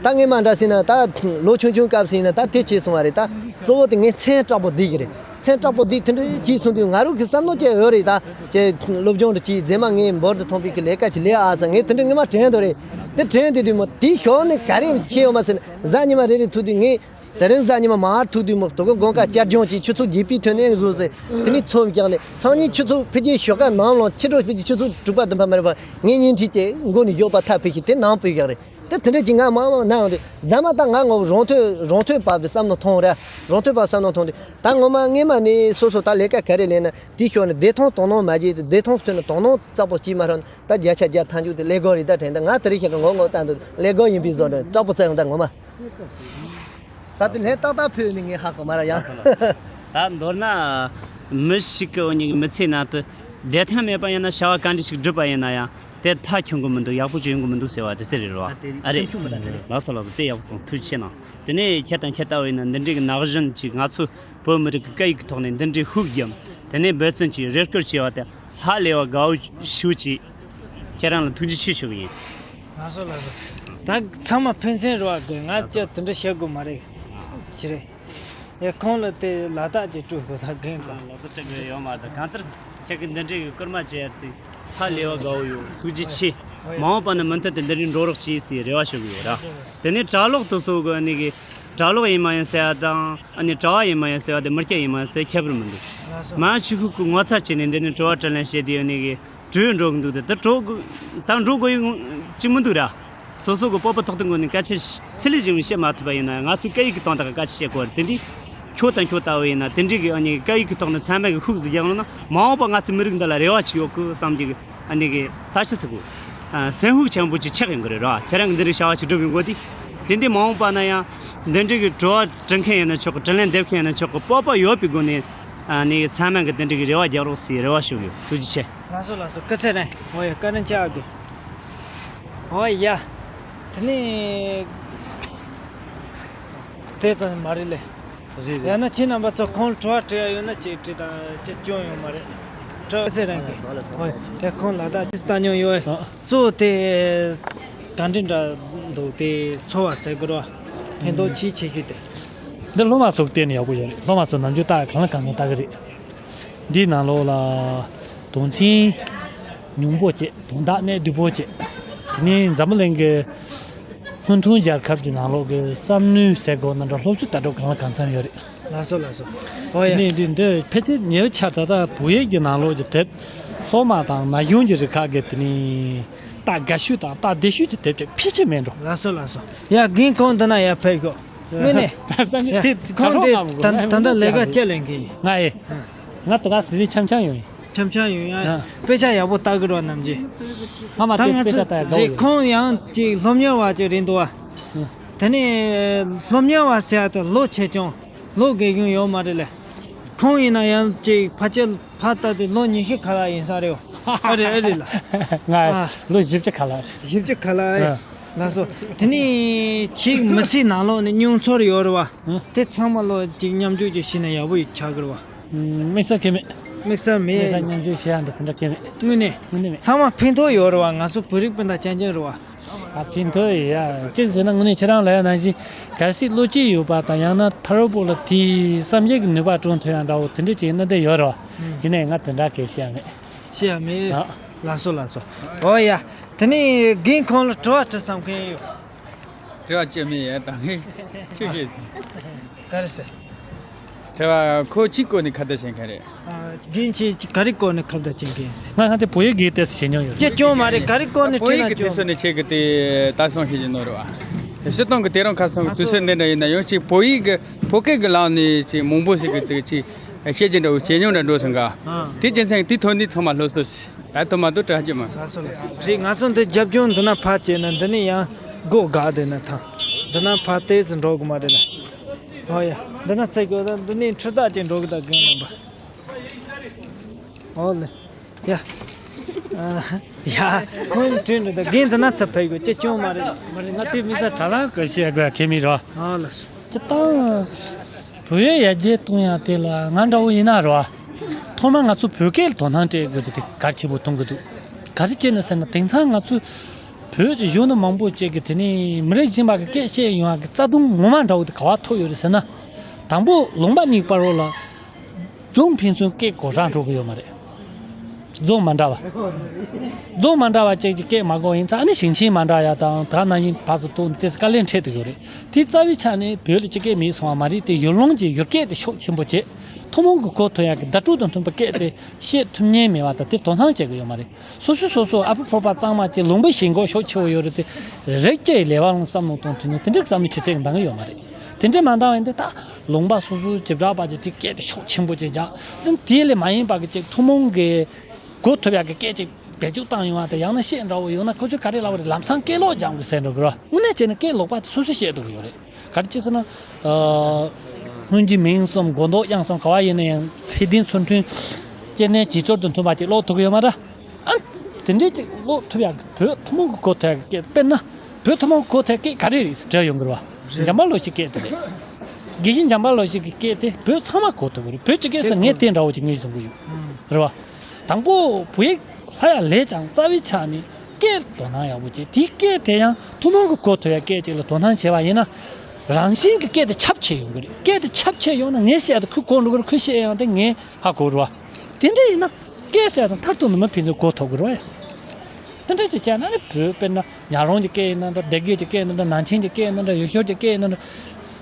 ད་ངས་མ་འདྲ་ཟེར་ན་ད་ལོ་ཆུང་ཆུང་སྐབས་ཟིན་ན་ད་དེ་བྱས་སོང་བ་རེད་ད། གཙོ་བོ་དེ་ངས་མཚན་དྲག་པོ་བསྡད་ཀྱི་རེད། མཚན་དྲག་པོ་བསྡད་དེ་འདྲ་བྱས་སོང་དུས་ང་རང་གི་བསམ་བློ་ཅིག་ཡོད་རེད་ད། ཅེ་སློབ་སྦྱོང་དུ་ཅིག་རྗེས་མ་ངས་འབོར་དུ་ཐོན་པའི་གི་ལས་ཀ་ཅིག་ལས་ཨ་ཟེར་ངས་དེ་འདྲ་ངས་མ་དྲན་འདུག་རེད། དེ་དྲན་དེ་དུས་མོ་དེའི་ཞོར་ནས་ག་རེ་བྱས་ཡོད་མ་ཟེར་ན་གཟའ་ཉི་མ་རེ་རེ་ཐུག་དུས་ངས། དེ་རིང་གཟའ་ཉི་མ་མར་ཐུག་དུས་མོ་དོ་གོ་དགོང་ཁ་བསྐྱར་སྦྱོང་གྱིས་ཆུ་ཚོད་བརྒྱད་པའི་ཐོན་ནས་བཟོས་ཟེར། དེ་ནས་ཚོམས་བཞག་ནས་སང་ཉིན་ཆུ་ཚོད་ཕལ་ཆེར་ཞོགས་ཀ་ནམ་ལངས་ཕྱི་དྲོ་ཕལ་ཆེར་ཆུ་ཚོད་དྲུག་པ་བདུན་པ་མ་རེད་པ་ངས་བརྙན་འཕྲིན་བཅས་མགོ་ནས་ཡོད་པ་ཐག་ཕུད་ཤིག་དེ་ནང་ཕུད་བཞག་རེད། དེ་དེ་འདྲ་ཅིག་ང་མང་མང་གནང་འདུག་རྫ་མ་ད་ང་ངོ་རོང་ཐོས་རོང་ཐོས་པ་བའི་བསམ་བློ་ཐོང་རེད། རོང་ཐོས་པ་བསམ་བློ་ཐོང་དུས་ད་ངོ་མ་སྔས་མ་ནས་སོ་སོ་ད་ལས་ཀ་ག་རེ་ལས་ན་དེའི་ཞོར་ནས་བདེ་ཐང་དོ་སྣང་མ་བྱེད་དེ་བདེ་ཐང་ཐོན་ན་དོ་སྣང་རྩ་པོ་བྱེད་མ་རོགས་ད་བརྒྱ་ཆ་བརྒྱ་ཐང་ཆུ་དེ་ལས་སྒོ་རེད་ད་དྲན་ད་ང་དེ་རིང་ཞིག་གི་ངོ་ངོ་ལྟ་འདུག་ལས་སྒོ་ཡིན་པའི་བཟོ་འདྲ་སྐྲག་པོ་བཙལ་ཡོང་ད་ངོ་མ། ད་དེ་ལན་ཏག་ཏག་ཕུལ་ནི་ངས་ཧ་གོ་མ་ར་ཡང་། ད་མདོར་ན། མི་ཞིག་གི་འོ་ཉིད་ཀྱི་མི་ཚེའི་ནང་དུ་བདེ་ཐང་མེད་པ་ཡིན་ན་བྱ་བ་ག་འདྲ་ཞིག་བསྒྲུབས་པ་ཡིན་ན་ཡང་དེ་མཐའ་འཁྱོངས་གི་མི་འདུག་ཡག་པོ་ཅིག་ཡོང་གི་མི་འདུག་ཟེར་བ་དེ་དེ་རེད་རོ། ཨ་དེ་རེད་ཨ་རེད། སེམས་ཤུགས་མི་འདུག་དེ་རེད། ལགས་སོ་ལགས་སོ་དེ་ཡག་པོ་སོང་ཐུགས་རྗེ་ཆེ་གནང་། དེ་ནས་ཁྱེད་དང་ཁྱེད་ལྟ་བུ་ཡིན་ན་འདི་འདྲའི་གི་ན་གཞོན་ཅིག་ང་ཚོ་བོད་མི་རིགས་ཀྱི་སྐད་ཡིག་གི་ཐོག་ནས་འདི་འདྲའི་ཤུགས་བརྒྱབ། དེ་ནས་འབད་བརྩོན་གྱིས་རེ་སྐུལ་བྱས་པ་དེ་ཧ་ལས་པ་དགའ་བོ་ཞེ་པོ་ཅིག་ཁྱེད་རང་ལ་ཐུགས་རྗེ་ཆེ་ཞུ་གི་ཡིན། ལགས་སོ་ལགས་སོ། ད་ཚང་མ་ཕན་ཚུན་རེ་བ་དགོས་ང་ལགས་སོ། ཅག་དེ་འདྲ་བཤད་དགོས་མ་རེད། ཅི་རེད། ཡ་ཁོང་ལ་དེ་ལ་དག་ཅིག་སྤྲོད་དགོས་ད་རྒན་གོ། ལ་དག་སྤྲོད་དགོས་ཡོད་མ་རེད་གང་ལྟར་ཁྱེད་ཀྱི་འདི་འདྲའི་གི་སྐུལ་མ་བྱས་ཏེ་ཧ་ལས་པ་དགའ་བོ་ཡོད་ཐུགས་རྗེ་ཆེ། ཨོ་ཡ། མ་འོངས་པ་ན་མུ་མཐུད་དུ་འདི་འདྲའི་འགྲོ་རོགས་བྱེད་ཟེར་རེ་བ་ཞུ་གི་ཡོད་ར། དེ་ནས་གྲྭ་ལོག་དེ་ཚོ་གི་ཨ་ནི་གི་གྲྭ་ལོག་ཡིན་མ་ཡིན་ཟེར་བ་དང་ཨ་ནི་གྲྭ་བ་ཡིན་མ་ཡིན་ཟེར་བ་དེ་མི་སྐྱ་ཡིན་མ་ཡིན་ཟེར་ཁྱད་པར་མི་འདུག་ལགས་སོ། མ་ཆུ་ཁུག་གི་ངོ་ཚ་བྱས་ནས་འདི་ནས་དྲི་བ་དྲིས་ལན་བྱས་དེ་ཨ་ནི་གི་བྲོས་འགྲོ་གི་འདུག་དེ་དེ་འགྲོ་གི་ད་འགྲོ་དགོས་ཡོད་ཅིག་མི་འདུག་ར། སོ་སོ་གི་སྤོབས་པ་ཐོག་ཏུ་འགོ་ནས་སྐད་ཆ་ཚིག་ལེ་ཞིག་བཤད་མ་ཐུབ་པ་ཡིན་ན་ང་ཚོའི་སྐད་ཡིག་གི་སྟེང་དག་གི་སྐད་ཆ་བཤད་དགོས་རེད་དེ་འདི། ཁྱོད་དང་ཁྱོད་ལྟ་བུ་ཡིན་ན་དེ་འདྲའི་གི་ཨ་ནི་སྐད་ཡིག་གི་ཐོག་ནས་ཚང་མས་གི་ཤུགས་ཟིག་རྒྱག་ཡོང་ན་མ་འོངས་པ་ང་ཚོའི་མི་རིགས་འདི་ལ་རེ་བ་ཅིག་ཡོད་གི་བསམ་གྱི་གི་ཨ་ནི་གི་ད་ཆི་ཟེར་གི་སེམས་ཤུགས་ཆེན་པོ་ཅིག་ཆགས་ཡོང་གི་རེད་ར། ཁྱེད་རང་གི་འདི་འདྲའི་བྱ་བ་ཅིག་སྒྲུབ་ཡོང་གོ་དེ་དེ་འདི་མ་འོངས་པ་ན་ཡང་འདི་འདྲའི་གི་དྲི་བ་དྲི་མཁན་ཡིན་ན་ཆོག་གི་དྲིས་ལན་འདེབས་མཁན་ཡིན་ན་ཆོག་གི་སྤོབས་པ་ཡོད་པའི་སྒོ་ནས་ཨ་ནི་ཚང་མས་གི་དེ་འདྲའི་གི་རེ་བ་རྒྱག་རོགས་ཟེར་རེ་བ་ཞུ་གི་ཡོད། ཐུགས་རྗེ་ཆེ། ལགས་སོ་ལགས་སོ་སྐུ་ཚེ་རིང་། འོ་ཡ་བཀའ་དྲིན་ཆེ་ཨ་དགོས། འོ་ཡ། དེ་ནས་དེ་ཙམ་མ་རེད་ལེ། རེད་རེད། ཡང་ན་ཁྱེད་རྣམ་པ་ཚོ་ཁོང་ལ་དྲི་བ་དྲི་ཡ་ཡོད་ན་ཅིག་དྲི་དང་ཅིག་སྐྱོན་ཡོད་མ་རེད། དྲི་སྐུ་ཚེ་རིང་གི། ལགས་སོ་ལགས་སོ། འོ་ཡ་དེ་ཁོང་ལ་དྭགས་ཅིག་ལྟ་མྱོང་ཡོད། ཨ། གཙོ་བོ་དེ་ག་འདྲ་འདྲ་འདུག་དེ་ཚོར་བ་ཟེར་དགོས་རེད་བ། ཕན་ཐོགས་ཆེ་ཆེ་ཤོས་དེ། འདི་སློབ་མ་ཚོ་བལྟས་ནས་ཡག་པོ་ཡོད་རེད། སློབ་མ་ཚོ་ནམ་རྒྱུན་ལྟ་གང་ལ་གང་འཚམ་ལྟ་གི་རེད། འདིའི་ནང་ལོགས་ལ་དོན་ཚན་ཉུང་པོ་བྱས། དོན་དག་གནད་བསྡུས་པོ་བྱས། དེ་ནས་འཛམ་བུ་གླིང་གི་སྔོན་ཐོན་རྒྱལ་ཁབ་ཀྱི་ནང་ལོགས་ཀྱི་བསམ་ནུས་ཟེར་དགོས་ན་འདྲ་སློབ་གསོའི་ལྟ་གྲུབ་གང་ལ་གང་འཚམ་ཡོད་རེད། ལགས་སོ་ལགས་སོ། ཨོ་ཡ། དེ་ནས་འདི་འདི་ཕལ་ཆེར་ཉེ་ཆར་ད་ལྟ་བོད་ཡིག་གི་ནང་ལོགས་ཀྱི་དེབ་སློབ་མ་དང་ན་གཞོན་གྱི་རིགས་ཁག་གི་དེ་ནས་ རྟ་དགའ་ཤོས་དང་རྟ་བདེ་ཤོས་དེ་དེབ་དེབ་ཕལ་ཆེར་མེད་འགྲོ། ལགས་སོ་ལགས་སོ། ཡ་རྒན་ཁོང་འདི་ན་ཡར་ཕེབས་ཤོག་དངོས་གནས། ད་བསམ་ཡ་གྱི་དེ་ཁོང་གྲ་དེ་སྒྲིག་ད་ད་ལྟ་ལས་ཀ་ལྕེ་ལེན་གི་ཡིན། ང་ཨེ། ང་ད་ག་ཟི་རི་འཆམ་འཆམ་ཡོང་ཡིན། འཆམ་འཆམ་ཡོང་ཡ། ཨ། དཔེ་ཆ་ཡག་པོ་ལྟ་གི་རོགས་རྣམས་ཀྱིས། ང་མ་ད་དེ་ང་དཔེ་ཆ་ཚོ་ལྟ་ཡ་དགའ་རེད་བོ་ཡོད། ཁོང་ཡང་ཅིག་སློབ་གཉེར་བ་ཅིག་རེད་འདུག་བ། ཨ། དེ་ནས་སློབ་གཉེར་བ་ཟེར་ཡ་དེ་ལོ་ཆེ་ཆུང་ལོ་རྒས་གཞོན་ཡོད་མ་རེད་ལེ། ཁོང་ཡིན་ན་ཡང་ཅིག་ཕལ་ཆེར་ཕར་ལྟ་དུས་ལོ་ཉི་ཤུ་ཁ་ལག་ཡིན་ས་རེད། ཨ་རེད་ཨ་རེད་ལ། ང་ཨ། ལོ་བཞི་བཅུ་ཁ་ལག་རེད། བཞི་བཅུ་ཁ་ལག་ཨེ། ཨ། ལགས་སོ། དེ་ནས་ཕྱིའི་མི་ཚེའི་ནང་ལོགས་ནས་མྱོང་ཚོར་ཡོད་རེད་བ། ཨ། དེ་ཚང་མ་ལོ་ཅིག་མཉམ་སྤྱོད་ཅིག་བྱས་ན་ཡག་པོ་ཡོད་ཆགས་ཀྱི་རེད་བ། དམིགས་བསལ་གང་ཡང་མེད། དམིགས་བསལ་མེད། དམིགས་བསལ་མཉམ་སྤྱོད་བྱེད་ཡག་འདྲ་དེ་འདྲ་གང་ཡང་མེད། དངོས་གནས། དངོས་གནས་མེད། ཚང་མ་ཕན་ཐོགས་ཡོད་རེད་བ། ང་ཚོ་བོད་རིགས་སྤུན་ཟླ་རྐྱང་རྐྱང་རེད་བ། ཨ། ཕན་ཐོགས་ཡོད་ཡ། གཅིག་བཟོས་ན་དངོས་གནས་ཁྱེད་རང་ལ་ཡ་ནང་བཞིན་གལ་སྲིད་བློ་སྐྱེད་ཡོད་པ་དང་ཡང་ན་ཕ་རོལ་པོ་ལ་དེའི་བསམ་གཞིག་གི་ནུས་པ་སྤྲོད་ཐུབ་ཡ་འདྲ་བོ་དེ་འདྲ་ཅིག་ཡིན་ན་འདི་ཡོད་རེད་བ། ཨུམ། ཡིན་ནའི་ང་དེ་འདྲ་གལ་བཤད་ཡ་མེད། བཤད་ཡ་མེད། ཨ། ལགས་སོ་ལགས་སོ། འོ་ཡ། དེ་ནས་རྒན་ཁོང་ལ་དྲི་བ་དྲི་བསམ་མཁན་ཡོད། དྲི་བ་ཅི་མི་ཡ་ད་ངས་ཁྱོད་ཤེས། ག་རེ་ཟེར། དྲི་བ་ཁོ་གཅིག་སྐོར་ནས་ཁ་བརྡ་བྱེད་མཁན་རེད། ཨ། རྒན་ཁྱེད་ག་རེ་སྐོར་ནས་ཁ་བརྡ་བྱེད་མཁན་ཡིན་ཟེར། ང་ང་དེ་བོད་ཡིག་གི་ཏོག་ཙམ་ཤེས་མྱོང་ཡོད། ཅི་སྐྱོན་མ་རེད། ག་རེ་སྐོར་ནས་བོད་ཁྲིད་ཡིག་ན་གི་དུས་སྐྱོན། ཚོད་ནས་ཁྱེད་ཀྱི་དེ་ད་སོང་ཤེས་ཀྱི་ནོ་རེད་བ། སྤྱིར་བཏང་གི་དེ་རིང་ཁ་སང་གི་དུས་ཚོད་འདི་འདྲ་ཡིན་ན་ཡང་ཅིག་བོད་ཡིག་གི་བོད་སྐད་ཀྱི་ལམ་ནས་ཅིག་མང་པོ་ཞིག་གི་དེ་ཅིག་བཤད་རྒྱུ་འདྲ་བོ་བྱེད་མྱོང་འདྲ་འགྲོ་སོང་ག་ཨ། དེ་རྒྱུ་མཚན་དེ་ཐོག་ནས་ཚང་མ་སློབ་གསོ་ཞིག་ད་ཐོག་མ་དུ་དྲག་རྒྱུ་མ། ལགས་སོ་ལགས་སོ། རེད། ང་ཚོ་འདི་རྒྱབ་ལྗོངས་འདི་ན་ཕར་བྱས་ན་འདི་ནས་ཡང་སྒོ་འགག་བསྡད་ན་ཐང་། འདི་ན་ཕར་ཏོག་ཙམ་འགྲོ་དགོས་མ་རེད་ལ། ཨོ་ཡ། འདི་ན་ཚེ་གོ་ད་འདི་ནས་འཕྲུལ་རྟ་ཅིག་འགྲོ་གི་ད་རྒན་རྣམ་པ། ཨོ་ལེ། ཡ། ཨ། ཡ། ཁོང་དྲན་འདུག་ད་རྒན་འདི་ན་ཚ་ཕེབས་དགོས་ཅི་བྱུང་མ་རེད། མ་རེད། ང་དེ་མི་ས་དྲ་ལམ་གི་བཤད་དགོས་ཁེ་མི་རོ། ཨ་ལགས་སོ། ཅི་ད། བོད་ཡིག་ཡར་རྒྱས་གཏོང་ཡག་དེ་ལ་ང་འདྲ་བོ་ཡིན་ན་རོ། ཐོག་མར་ང་ཚོ་བོད་སྐད་ལ་དོ་སྣང་སྤྲད་དགོས་ཀྱི་དེ་གལ་ཆེན་པོ་མཐོང་གི་འདུག་ག་རེ་བྱས་ནས་ཟེར་ན་དེང་སང་ང་ཚོ་བོད་ཀྱི་གཞོན་ནུ་མང་པོ་ཅིག་གིས་དེ་ནས་མི་རིགས་གཞན་པ་གི་སྐད་བཤད་ཡོང་ཡག་གི་རྩ་དོན་ངོ་མ་འདྲ་བོ་དེ་ག་པར་ཐུག་ཡོད་རེད་ཟེར་ན། དང་པོ་ལུང་པ་གཉིས་བར་རོ་ལ། རྫོང་ཕན་ཚུན་སྐད་གོ་རག་འགྲོ་གི་ཡོད་མ་རེད། རྫོང་མ་འདྲ་བ། རྫོང་མ་འདྲ་བ་ཅིག་གི་སྐད་མ་གོ་ཡིན་ཙང་ཨ་ནི་ཞིང་ཆེན་མ་འདྲ་ཡ་དང་ད་ནང་བཞིན་ཕར་ཚུར་ཐུག་ནས་དེ་ཚོ་དཀའ་ལས་འཕྲད་དུ་ཡོད་རེད། དེ་རྩ་བའི་ཆ་ནས་བོད་ལ་སྤྱི་སྐད་མེད་སོང་བ་མ་རེད་དེ་ཡུལ་ལུང་གི་ཡུལ་སྐད་དེ་ཤུགས་ཆེན་པོ་བྱས། ཐུན་མོང་གི་གོ་ཐུབ་ཡག་གི་བརྡ་སྤྲོད་དང་མཐུན་པའི་སྐད་དེ་བཤད་ཐུབ་མཁན་མེད་པ་དང་དེ་དོ་སྣང་བྱེད་ཀྱི་ཡོད་མ་རེད། སོ་སོས་སོ་སོ་ཨ་ཕ་ཕོར་པ་གཙང་མ་བྱས་ལུང་པ་ཞེན་ཁོག་ཤུགས་ཆེ་བོ་ཡོད་རེད་དེ། རིགས་སྐྱེ་ལས་བ་ལ་བསམ་བློ་གཏོང་ཐུབ་མཁན་དེ་འདྲའི་བསམ་བློ་ཆུ་ཚད་འདང་གི་ཡོད་མ་རེད། དེ་འདྲ་མ་འདང་བ་ཡིན་དུས་ད་ལུང་པ་སོ་སོའི་བྱེ་བྲག་པ་ཅིག་དེ་སྐད་དེ་ཤུགས་ཆེན་པོ་ཅིག་རྒྱག་དེ་དེ་ལས་མ་ཡིན་པ་གི་ཅིག་ཐུན་མོང་གི་གོ་ཐུབ་ཡག་གི་སྐད་ཅིག་བེད་སྤྱོད་བཏང་ཡོང་བ་དང་ཡང་ན་བཤད་འདྲ་བོ་ཡོང་ན་ཁོ་ཚོས་ག་རེ་ལབ་པ་རེད། ལམ་སང་སྐད་ལོག་སྦྱང་དགོས་ཟེར་འགྲོ་གི་རེད། དངོས་གནས་བྱས་ན་སྐད་ལོག་པ་དེ་སོ་སོས་བཤད་ཐུབ་ཀྱི་ཡོད་རེད། ག་རེ་བྱས་ཟེར་ན། ཨ། སྔོན་གྱི་མིང་གསུམ་མགོ་འདོགས་དབྱངས་གསུམ་ག་བ་ཡིན་ན་ཡང་ཚད་ལྡན་ཚུལ་མཐུན། སྐྱེ་གནས་ཇི་ཚོར་དུ་མཐུན་པ་ཅིག་ཀློག་ཐུབ་ཀྱི་ཡོད་མ་རེད། ཨ། དེ་འདྲའི་ཅིག་ཀློག་ཐུབ་ཡག་གི་བོད་ཐུན་མོང་གི་གོ་ཐོས་ཡག་གི་སྐད། དཔེར་ན་བོད་ཐུན་མོང་གི་གོ་ཐོས་སྐད་ག་རེ་རེད་ཟེར་དྲི་ཡོང་གི་རེད་བ། འཇམ་དཔལ་བློ་ཞིག་སྐད་དེ་རེད། དགེ་བཤེས་འཇམ་དཔལ་བློ་ཞིག་གི་སྐད་དེ་བོད་ཚང་མ་གོ་ཐུབ་ཀྱི་རེད། བོད་སྤྱི་སྐད་ཟེར་ངས་དེ་འདྲ་བོ་ཅིག་ངས་གསུང་གི་ཡོད། རེད་བ། དང་པོ་བོད་ཡིག་ལྷ་ཡག་ལས་ཀྱང་རྩ་བའི་ཆ་ནས་སྐད་དོ་སྣང་ཡག་པོ་བྱེད། དེའི་སྐད་དེ་ཡང་ཐུན་མོང་གི་གོ་ཐུབ་ཡག་སྐད་ཅིག་ལ་དོ་སྣང་བྱས་པ་ཡིན་ན། རང་བཞིན་གྱི་སྐད་དེ་ཁྱབ་ཆེ་ཡོང་གི་རེད། སྐད་དེ་ཁྱབ་ཆེ་ཡོང་ན་ངས་བཤད་དེ་ཁོས་གོ་འགྲོ་གི་རེད། ཁོས་བཤད་ཡང་དེ་ངས་ཧ་གོ་རེད་བ། དེ་འདྲ་ཡིན་ན་སྐད་ཟེར་དང་མཐར་ཐུག་ནས་མི་ཕན་ཚུན་གོ་ཐུབ་ཀྱི་རེད་བ། དེ་འདྲ་ཅིག་བྱས་ན་ནི་བོད་དཔེར་ན་ཉག་རོང་གི་སྐད་ཡིན་ན་འདྲ། སྡེ་དགེ་གི་སྐད་ཡིན་ན་འདྲ། ནང་ཆེན་གྱི་སྐད་ཡིན་ན་འདྲ། ཡུལ་ཤུལ་གྱི་སྐད་ཡིན་ན་འདྲ།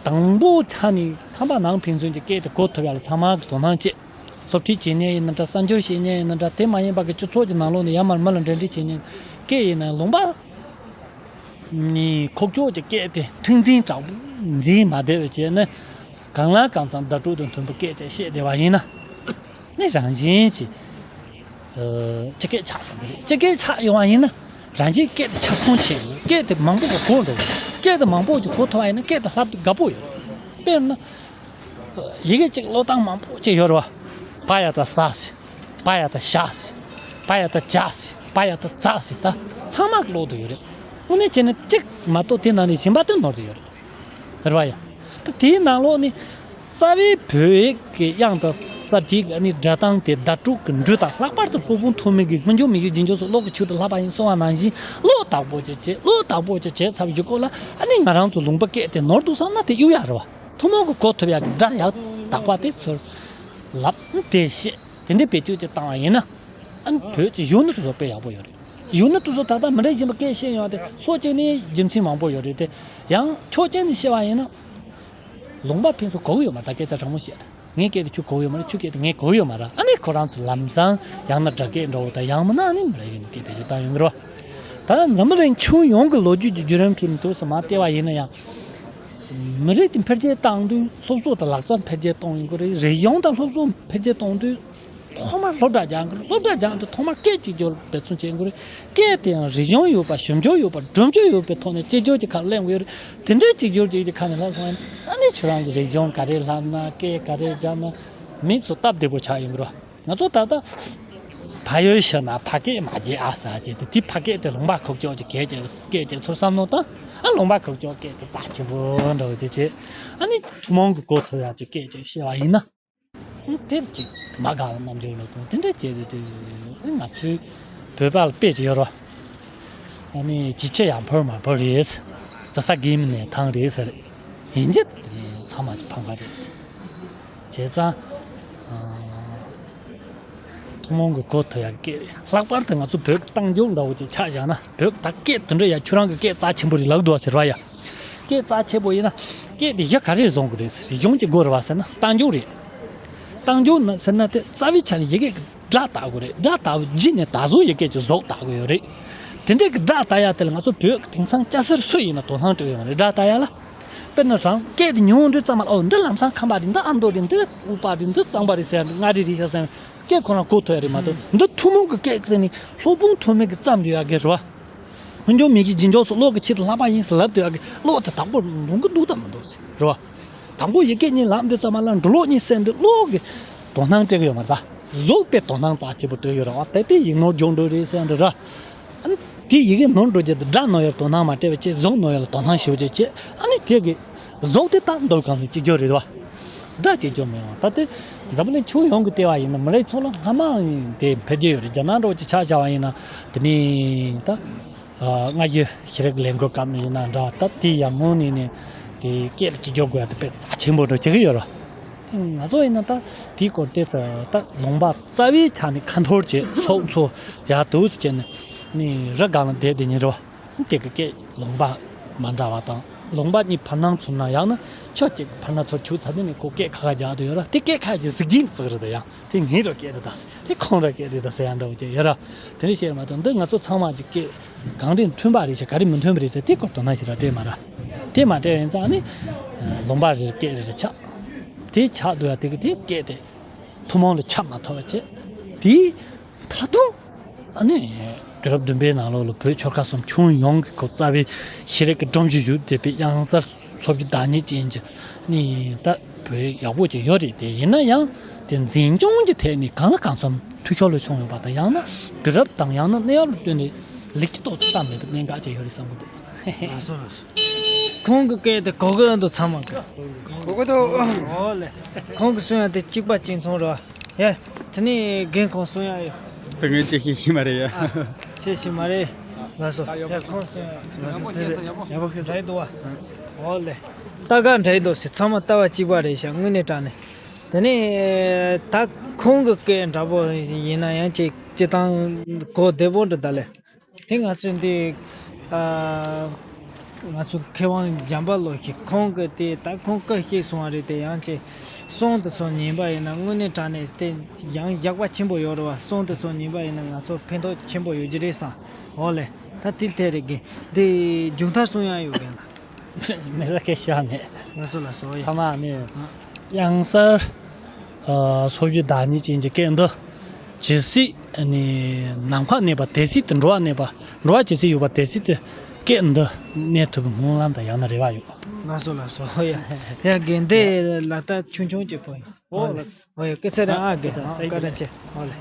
དང་པོ་ཐ་ནས་ཁམས་པ་ནང་ཕན་ཚུན་གྱི་སྐད་དེ་གོ་ཐུབ་ཡག་ལ་ཚང་མ་གི་དོ་སྣང་བྱེད། སློབ་ཁྲིད་བྱེད་མཁན་ཡིན་ན་འདྲ། གསར་འགྱུར་བཤད་མཁན་ཡིན་ན་འདྲ། དེ་མ་ཡིན་པ་གི་སྤྱི་ཚོགས་ཀྱི་ནང་ལོགས་ནས་ཡར་མར་མི་ལ་འབྲེལ་འདྲིས་བྱེད་མཁན་སྐད་ཡིན་ན་ལུང་པ་ནས་ཁོག་ཅོག་གི་སྐད་དེ་མཁྲེགས་འཛིན་དྲག་པོ་འཛིན་མ་བསྡད་པ་བྱས་ནས་གང་ལ་གང་འཚམ་བརྡ་སྤྲོད་དང་མཐུན་པའི་སྐད་ཅིག་བཤད་བསྡད་པ་ཡིན་ན། ནི་རང་བཞིན་གྱིས། ཨ། སྤྱི་སྐད་ཆགས་ཡོང་གི་རེད། སྤྱི་སྐད་ཆགས་ཡོང་བ་ཡིན་ན། རང་བཞིན་སྐད་དེ་ཁྱབ་ཁོངས་ཆེ་ཡོད། སྐད་དེ་མང་པོ་གིས་གོ་འགྲོ་གི་རེད། སྐད་དེ་མང་པོ་ཅིག་གོ་ཐུབ་པ་ཡིན་ན་སྐད་དེ་ལྷབ་དུས་དགའ་པོ་ཡོད་རེད། དཔེར་ན། ཡི་གེ་གཅིག་ཀློག་སྟངས་མང་པོ་ཅིག་ཡོད་རེད་བ། པ་ཡ་བཏགས་ས་ཟེར། པ་ཡ་བཏགས་ཞ་ཟེར། པ་ཡ་བཏགས་བྱ་ཟེར། པ་ཡ་བཏགས་ཛ་ཟེར། ད་ཚང་མ་ཀློག་དུ་ཡོད་རེད། དངོས་གནས་བྱས་ན་གཅིག་མ་གཏོགས་དེ་ནང་ནས་གཞན་པ་དེ་ནོར་དུ་ཡོད་རེད། རེད་བ་ཡ། ད་དེའི་ནང་ལོགས་ནས་རྩ་བའི་བོད་ཡིག་གི་དབྱངས་དང་ས་བྲིས་ཀྱི་ཨ་ནི་སྒྲ་གདངས་དེ་བརྡ་སྤྲོད་ཀྱི་འགྲོས་དང་། ལྷག་པར་དུ་སློབ་དཔོན་ཐོན་མི་གིས་སྔོན་བྱུང་མི་ཡུལ་རྗེས་འཇུག་སོགས་ཀློག་གི་ཆུ་དང་ལྷག་པ་ཡིན་གསུང་བ་ནང་བཞིན་ཀློག་དག་པོ་ཅིག་བྱས། ཀློག་དག་པོ་ཅིག་བྱས་ཚར་བའི་རྗེས་ལ་ཨ་ནི་ང་རང་ཚོ་ལུང་པ་སྐད་དེ་ནོར་འདུག་བསམ་ན་དེ་གཡུག་ཡག་རེད་བ། ཐུན་མོང་གི་གོ་ཐུབ་ཡག་གི་སྒྲ་ཡག་དག་པ་དེ་ཚུར་ལབ་དེ་བཤད། དེ་འདྲའི་བེད་སྤྱོད་ཅིག་བཏང་བ་ཡིན་ན། ཨ་ནི་བོད་ཀྱི་གཞོན་ནུ་དེ་ཚོ་དཔེ་ཡག་པོ་ཡོད་རེད། གཞོན་ནུ་དེ་ཚོ་ད་ལྟ་མི་འདྲ་བཞིན་པ་སྐད་བཤད་ཡོང་བ་དེ་སོ་གཅིག་ནས་རྒྱུ་མཚན་མང་པོ་ཡོད་རེད་དེ། ཡང་ཕྱོགས་གཅིག་ནས་བཤད་པ་ཡིན་ན། ལུང་པ་ཕན་ཚུན་གོ་གི་ཡོད་མ་རེད། ད་སྐད་ཆ་དྲང་མོ་བཤད་ན། ངའི་སྐད་དེ་ཁྱོད་གོ་གི་ཡོད་མ་རེད། ཁྱོད་སྐད་དེ་ངས་གོ་གི་ཡོད་མ་རེད། ཨ་ནི་ཁོ་རང་ཚོ་ལམ་སང་ཡང་ན་སྒྲ་སྐད་འདྲ་བོ་དང་། ཡང་མིན་ན་ཨ་ནི་མི་འདྲ་བཞིན་སྐད་བེད་སྤྱོད་བཏང་ཡོང་གི་རེད་བ། ད་འཛམ་བུ་གླིང་ཁྱོན་ཡོངས་ཀྱི་ལོ་རྒྱུས་ཀྱི་བརྒྱུད་རིམ་ཁྲོད་ནས་འདུག་སེ་མར་བལྟས་པ་ཡིན་ན་ཡང་། མི་རིགས་དེ་འཕེལ་རྒྱས་གཏོང་དུས་སློབ་གསོ་དང་ལག་རྩལ་འཕེལ་རྒྱས་གཏོང་ཡོང་གི་རེད། རིག་གཞུང་དང་སློབ་གསོ་འཕེལ་རྒྱས་གཏོང་དུས་ཐོག་མར་སློབ་གྲྭ་སྦྱང་དགོས་རེད། སློབ་གྲྭ་སྦྱང་དུས་ཐོག་མར་སྐད་གཅིག་གྱུར་འབད་བརྩོན་བྱེད་དགོས་རེད། སྐད་དེ་ཡང་རིག་གཞུང་ཡོད་པ། ཞིབ་འཇུག་ཡོད་པ། སྒྲུབ་བྱེད་ཡོད་པའི་ཐོག་ནས་གཅིག་གྱུར་གྱི་ཁ་གླེང་དགོས་རེད། དེ་འདྲའི་གཅིག་གྱུར་གཅིག་གྱུར་ཁ་ནས་ལྷག་སོང་ན། ཨ་ནི་ཁྱོད་རང་གི་རིག་གཞུང་ག་རེ་ལྷབ་ན། སྐད་ག་རེ་སྦྱངས་ན། མི་ཚོ་སྟབས་བདེ་པོ་ཆགས་ཡོང་གི་རེད། ང་ཚོ་ད་ལྟ་ཕ་ཡུལ་ཤི་ན་ཕ་སྐད་མ་བརྗེད་ཨ་ཟེར་གྱི་དེ། དེ་ཕ་སྐད་དེ་ལུང་པ་ཁུག་ཀྱོག་གི་སྐད་ཅིག་སྐད་ཅིག་ཚུར་བསམ་བློ་བཏང་། ཨ། ལུང་པ་ཁུག་ཀྱོག་སྐད་དེ་རྩ་ཆེན་པོ་འདྲ་བོ་ཅིག་བྱས། ཨ་ནི་ཐུན་མོང་གི་གོ་ཐུབ་ཡག་ཅིག་སྐད་ཅིག་བཤད་པ་ཡིན་ན། ཨ། དེར་ཅིག་མ་དགའ་བ་རྣམ་འགྱུར་ལ་དང་དེ་འདྲ་བྱས་ཏེ། དེ་ང་ཚོའི་བོད་པ་ལ་དཔེ་ཅིག་ཡོད་རེད། ཨ་ནི་ཅི་བྱེད་ཡང་ཕོར་མ་ཕོར་རེད། དོ་ས་གིམ་ནས་ཐང་རེད་ཟེར། ཡིན་གྱི་དེ་ཚང་མ་ཅིག་ཕམ་པ་རེད། བྱས་ཙང་། ཨ། ཐུན་མོང་གི་གོ་ཐུབ་ཡག་སྐད། ལྷག་པར་དུ་ང་ཚོ་བོད་རྟ་མགྱོགས་འདྲ་བོ་ཅིག་ཆགས་བཞག་ན། བོད་ད་སྐད་དེ་འདྲ་ཡ། ཁྱོད་རང་གི་སྐད་རྩ་ཆེན་པོ་རེད་ལབ་འདུག་བ་ཟེར་བ་ཡ། སྐད་རྩ་ཆེན་པོ་ཡིན་ན་སྐད་དེ་གཞི་ག་རེ་བཟུང་དགོས་རེད་ཟེར། རིག་གཞུང་གཅིག་དགོས་རེད་བ་ཟེར་ན། རྟ་མགྱོགས་རེད། རྟ་མགྱོགས་ན་ཟེར་ན་དེ་རྩ་བའི་ཆ་ནས་ཡི་གེ་གི་སྒྲ་བཏགས་དགོས་རེད། སྒྲ་བཏགས་པའི་རྗེས་ནས་ད་གཟོད་ཡི་གེ་གི་གཟུགས་བཏགས་དགོས་ཡོད་རེད། དེ་འདྲའི་གི་སྒྲ་བཏགས་ཡ་དེ་ལ་ང་ཚོ་བོད་ཀྱི་དེང་སང་སྐྱ་སེར་སུ་ཡིན་ན་དོ་སྣང་སྤྲད་ཡོད་མ་རེད། སྒྲ་བཏགས་ཡ་ལ། དཔེར་ན་རང་སྐད་དེ་ཉན་དུས་ཙམ་པ་ལ། ཨོ། འདི་ལམ་སང་ཁམས་པ་རེད། འདི་ཨ་མདོ་རེད། འདི་ཨུ་པ་རེད། འདི་གཙང་པ་རེད་ཟེར་ཡ་འདི། མངའ་རིས་རེད་ཤག་ཟེར་ཡ་སྐད་ཁོ་རང་གོ་ཐུབ་ཡ་རེད་མ་གཏོགས། འདི་ཐུན་མོང་གི་སྐད་དེ་ནི་སློབ་དཔོན་ཐོན་མི་གི་བརྩམས་ཡོད་ཡ་གི་རེད་བ། ཧོན་ཇོ་མི་གི་འཇིན་ཇོ་སོགས་གློག་གི་ཆེད་དུ་ལྷག་པ་ཡིན་ཟེར་ལབ་དུས་ཡ་གི་གློག་དེ་དང་པོ་ལུང་གི་འདུག་དང་མི་འདུག་ཟེར་རེད་བ། དང་པོ་ཡི་གེ་གཉིས་ལབ་དུས་ཙམ་པ་ལ། འབྲི་ཀློག་གཉིས་གསན་དུས་གློག་གི་དོ་སྣང་སྤྲད་གི་ཡོད་མ་རེད་ད། གཟུགས་པའི་དོ་སྣང་རྩ་ཆེན་པོ་སྤྲད་ཡོད་རེད་བ། དེ་དེ་ཡིག་ནོར་འཇོག་འགྲོ་རེད་ཟེར་འདྲ་ར། ཨ་ནི་དེ་ཡི་གེ་ནོར་འགྲོ་རྒྱུ་དེ། སྒྲ་ནོར་ཡར་དོ་སྣང་མ་སྤྲད་པ་བྱས། གཟུགས་ནོར་ཡར་ལ་དོ་སྣང་ཞེ་པོ་ཅིག་བྱས། ཨ་ནི་དེ་གི་གཟུགས་དེ་ད་མདོ་གང་ལ་གཅིག་གྱུར་རེད་བ། སྒྲ་གཅིག་གྱུར་མི་ཡོང་བ། ད་དེ་འཛམ་བུ་གླིང་ཁྱོན་ཡོངས་ཀྱི་ལྟེ་བ་ཡིན་ན། མི་རིགས་ཚོ་ལ་སྔ་མ་ཡིན་དེ་འཕེལ་རྒྱས་ཡོད་རེད། རྒྱ་ནག་འདྲ་བོ་ཅིག་ཆ་བཞག་པ་ཡིན་ན། དེ་ནས་ད་སྔ་ཕྱི་ཤེས་རིག་ལས་འགུལ་སྐབས་ནས་ཡིན་ན་འདྲ། ད་དེ་ཡང་སྔོན་ནས་ནས་དེ་སྐད་ལ་གཅིག་གྱུར་དགོས་ཡ་དེ་དཔེ་རྩ་ཆེན་པོ་འདྲ་བྱེད་ཀྱི་ཡོད་རེད། ང་ཚོ་ཡིན་ན་ད་དེའི་སྐོར་ཏོག་ཙམ་ད་ལུང་པ་རྩ་བའི་ཆ་ནས་ཁ་འཐོར་བྱས། ཚོགས་འཚོགས་ཡག་འདུག་ཟེར་བྱས་ནས་ནི་རི་སྒང་ལ་བསྡད་བསྡད་ཉིན་རེ་བ། དེ་གི་སྐད་ལུང་པ་མ་འདྲ་བ་དང་། ལུང་པ་གཉིས་བར་སྣང་ཚུར་སྣང་ཡང་ན་ཆུ་གཅིག་བར་སྣང་ཚུར་ཆུ་ཚ་དུས་ནས་ཁོ་སྐད་ཁ་ཁ་རྒྱག་འདུག་ཡོད་ར། དེ་སྐད་ཁ་ཅིག་གཟི་བརྗིད་བརྩི་གི་རེད། ད་ཡང་དེ་ངའི་ར་སྐད་རེད་ད་ཟེར། དེ་ཁོང་ར་སྐད་རེད་ད་ཟེར་ཡང་འདྲ་བོ་ཅིག་ཡོད་ར། དེ་འདྲ་བཤད་མ་གཏོགས་འདི་ང་ཚོ་ཚང་མ་གི་སྐད་གང་རེ་མཐུན་པ་རེད་ཤག་ག་རེ་མི་མཐུན་པ་རེད་ཟེར་དེ་སྐོར་དོ་སྣང་ཞིག་ར་སྤྲད་མ་ར། དེ་མ་སྤྲད་ཡིན་ཙང་ནི་ལུང་པ་རེར་སྐད་རེ་རེ་ཆགས། དེ་ཆགས་འདུག་ཡ། དེ་གི་དེ་སྐད་དེ་ཐུན་མོང་ལ་ཁྱབ་མ་ཐུབ་པ་བྱས། དེ་ད་དུང་ཨ་ནི་དུས་རབས་བདུན་པའི་ནང་ལོགས་ལ་བོད་ཆོལ་ཁ་གསུམ་ཁྱོན་ཡོངས་ཀྱི་ཁོ་རྩ་བའི་ཤེས་རིག་གི་སྒྲོམ་གཞི་བཞུགས་བསྡད་པའི་དབྱངས་གསལ་སོ་བརྒྱད་བདག་ཉིད་ཅན་གྱི་ནི་ད་བོད་ཡག་པོ་ཅིག་ཡོད་རེད། དེ་ཡིན་ན་ཡང་དེ་འཛིན་སྐྱོང་གི་ཐད་ནས་གང་ལ་གང་འཚམ་འཐུས་ཤོར་ལ་སོང་ཡོད་པ་དང་། ཡང་ན་དུས་རབས་དང་ཡང་ན་གནས་བབ་ལ་ལྟོས་ནས་ལེགས་ཆ་ཏོག་ཙམ་བཏང་མེད་པའི་གནད་འགག་ཅིག་ཡོད་རེད་བསམ་གི་འདུག་ལགས་སོ་ལགས་སོ། ཁོང་གི་སྐད་དེ་གོ་གི་འདུག་ཚང་མ་གི། གོ་གི་འདུག་ཨོ་ལེ། ཁོང་གི་གསུང་ཡ་དེ་གཅིག་པ་གཅིག་མཚུངས་རེད་བ། ཡ། དེ་ནས་རྒན་ཁོང་གསུང་ཡ་ཡོད། དེ་ངས་ཅི་ཤེས་ཤེས་མ་རེད་ཡ། ཨ། ཤེས་ཤེས་མ་རེད། ལགས་སོ། ཡ་ཁོང་གསུང་ཡ་ཡོད། ལགས་སོ། དེ་རེད། ཡག་པོ་ཤེས་སོང་། འདྲ་འདུག་བ། ཨོ་ལེ། ལྟ་ག་འདྲ་འདུག་ཟེར། ཚང་མ་ལྟ་བ་གཅིག་པ་རེད་ཤག་དངོས་གནས་དྲང་གནས། དེ་ནས་ད་ཁོང་གི་སྐད་འདྲ་པོ་ཡིན་ན་ཡང་ཅིག་སྤྱིར་བཏང་གོ་བདེ་པོ་འདྲ་ད་ལེ། དེ་ང་ཚོས་འདི། ཨ། ང་ཚོ་མཁས་དབང་འཇམ་དཔལ་བློ་ཞིག་ཁོང་གིས་དེ་ད་ཁོང་སྐད་ཤེས་སོང་བ་རེད། དེ་ཡང་ཅིག་གསུང་དེ་ཚོ་ཉན་པ་ཡིན་ན་དངོས་གནས་དྲང་གནས་དེ་ཡང་ཡག་པ་ཆེན་པོ་ཡོད་རེད་བ། གསུང་དེ་ཚོ་ཉན་པ་ཡིན་ན་ང་ཚོ་ཕན་ཐོགས་ཆེན་པོ་ཡོད་ཀྱི་རེད་བསམ། འོ་ལེ། ད་དེ་ཐད་རེད་གི། འདི་མཇུག་མཐར་གསུང་ཡ་ཡོད་གི་ལ། མི་ས་སྐད་ཤོད་མེད། ལགས་སོ་ལགས་སོ། ཡ། ཚང་མ་ནི་ཨ། དབྱངས་གསལ། ཨ། སོ་བརྒྱད་བདག་ཉིད་ཅན་གྱི་སྐད་འདི། ཇི་སྲིད་ནི་ནམ་མཁའ་གནས་པ་དེ་སྲིད་དུ་འགྲོ་བ་གནས་པ། འགྲོ་བ་ཇི་སྲིད་ཡོད་པ་དེ་སྲིད་དུ་སྐད་འདི་གནས་ཐུབ་པའི་སྨོན་ལམ་དང་ཡང་ན་རེ་བ་ཡོད། ལགས་སོ་ལགས་སོ། ཡ། ཡ་རྒན་དེ་ལ་ལྟ་ཆུང་ཆུང་གཅིག་པོ་ཡིན། ཨོ་ལགས་སོ། ཨོ་ཡ། སྐུ་ཚེ་རིང་ཨ། རྒན་ཨ། བཀའ་དྲིན་ཆེ། ཨོ་ལེ།